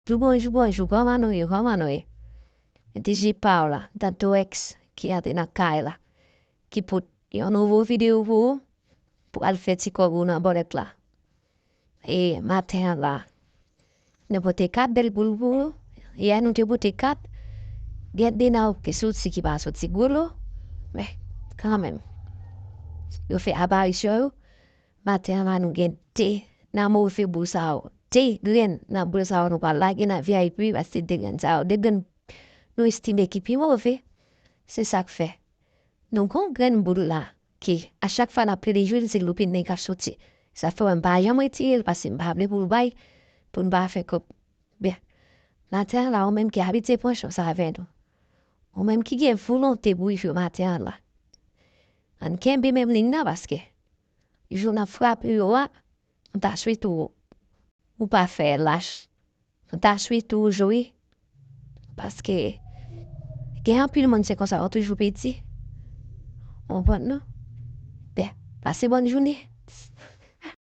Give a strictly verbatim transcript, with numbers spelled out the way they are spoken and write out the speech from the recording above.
Tou bonjou, bonjou, kòman nou ye, kòman nou ye? Mwen te je pa w la, tanto ex ki antre nan kay la, ki pote yon nouvo videyo pou ou, pou al fè ti kòb ou nan bòlèt la. E maten an la, nou pote kat bèl boul pou ou. Yè nou te pote kat, gen de nan yo ki soti ki pa soti gwo lo, men kanmenm, yo fè aparisyon yo. Maten an la, nou gen de nan move boul sa yo. De grenn nan boul sa yo nou pral lage nan V I P, paske de grenn sa yo, de grenn nou estime ki pi move. Se sa k fè. Nou gon grenn boul la, ki a chak fwa n ap plede jwe l, se loupin nan k ap soti. Sa fè w wè m pa janm retire l, paske m pa vle pou l bay, pou n pa fè kòb. Byen, maten an la, ou menm ki abitye pran chans avè nou, ou menm ki gen volonte pou w jwe maten an la, ann kenbe menm liy nan, paske jou n ap frape yo a, m ta swete w ou pa fè lach. M ta swete w jwe. Paske gen anpil moun se konsa, yo toujou pèdi. Ou konprann non? Byen, pase bòn jounen.